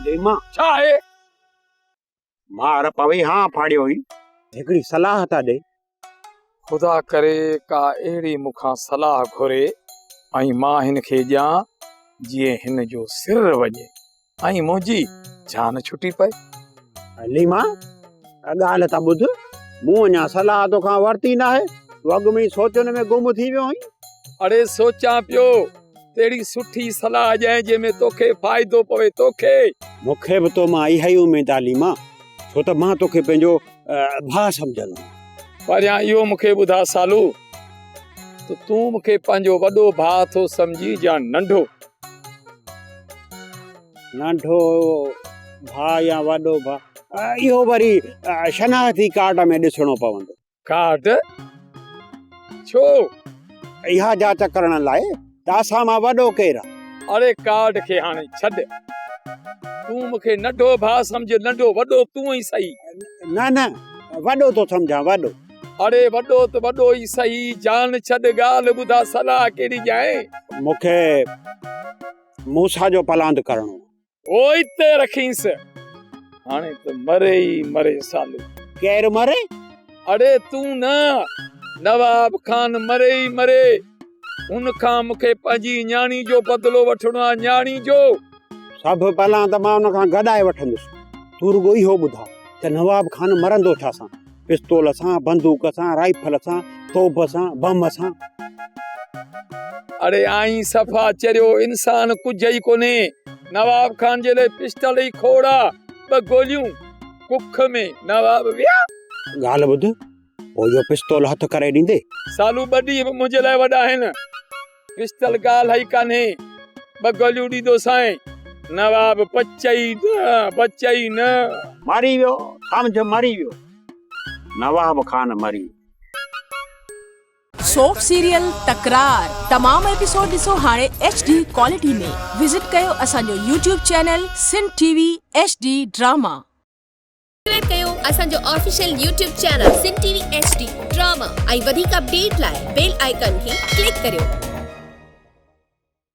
ليما. ڇا آهي؟ مار پوي هان ڦاڙيو ئي. هڪڙي صلاح ٿا ڏي. خدا ڪري ڪا اهڙي مون کان صلاح گهري ۽ مان هن کي ڏيان جيئن هن جو سر وڃي ۽ منهنجي جان ڇٽي پئي. ليما، ڳالهه ته ٻڌ، مون اڃا صلاح توکان ورتي ناهي، تون اڳ ۾ ئي سوچن ۾ گم ٿي ويو آهين. اڙي سوچان پيو ته اهڙي سٺي صلاح ڏيانء جنهن ۾ توکي فائدو پوي، توکي. مون کي به تو مان اها ئي اميد آ ليما، ڇو ته مان توکي پنهنجو ڀاء سمجهندو آهيان. پهريان اهو مون کي ٻڌاء سالو ته تون مون کي پنهنجو وڏو ڀاء ٿو سمجهين يا ننڍو؟ ننڍو ڀاء يا وڏو ڀاء اهو وري شناختي ڪارڊ ۾ ڏسڻو پوندو. ڪارڊ؟ ڇو؟ اها جاچ ڪرڻ لاء ته اسان مان وڏو ڪير آ. اڙي ڪارڊ کي هاڻي ڇڏ. تون مون کي ننڍو ڀاء سمجهه، ننڍو وڏو تون ئي سهي. نه نه وڏو ٿو سمجهان وڏو. اڙي وڏو ته وڏو ئي سهي، جان ڇڏ ڳالهه ٻڌاء صلاح ڪهڙي ڏيانء؟ مون کي موسيٰ جو پلاند ڪرڻو آ. او اتي رکينس، هاڻي ته مري ئي مري سالو. ڪير مري؟ اڙي تون نه، نواب خان مري ئي مري. ان کان مون کي پنهنجي نياڻي جو بدلو وٺڻو آ، نياڻي جو. سڀ پلاند مان ان کان گڏائي وٺندس. تون رڳو اهو ٻڌاء ته نواب خان مرندو ڇا سان؟ پستول سان، بندوق سان، رائفل سان، توب سان، بم سان. اڙي آئين صفا چريو انسان ڪجهه ئي ڪونهي. نواب خان جي لاء پسٽل ئي کوڙ آ، ٻه گوليون ڪک ۾ نواب ويا. ڳالهه ٻڌ، پوء اهو پستول هٿ ڪري ڏيندي؟ سالو ٻه ڏينهن به منهنجي لاء وڏا آهن. پسٽل ڳالهه ئي ڪانهي، ٻه گوليون ڏيندوسانء. نواب پچئي نه، بچئي نه. مري ويو، سمجهه مري ويو. نواب خان مري ويو. سوپ سيريل تڪرار تمام ايپيسوڊ ڏسو هاڻي ايڇ ڊي ڪوالٽي ۾ وزٽ ڪيو اسان جو YouTube channel Sindh T V H D drama. Subscribe ڪيو اسان جو official YouTube channel Sindh T V H D drama ۽ وڌيڪ اپڊيٽ لاء بيل آئيڪان کي ڪلڪ ڪريو.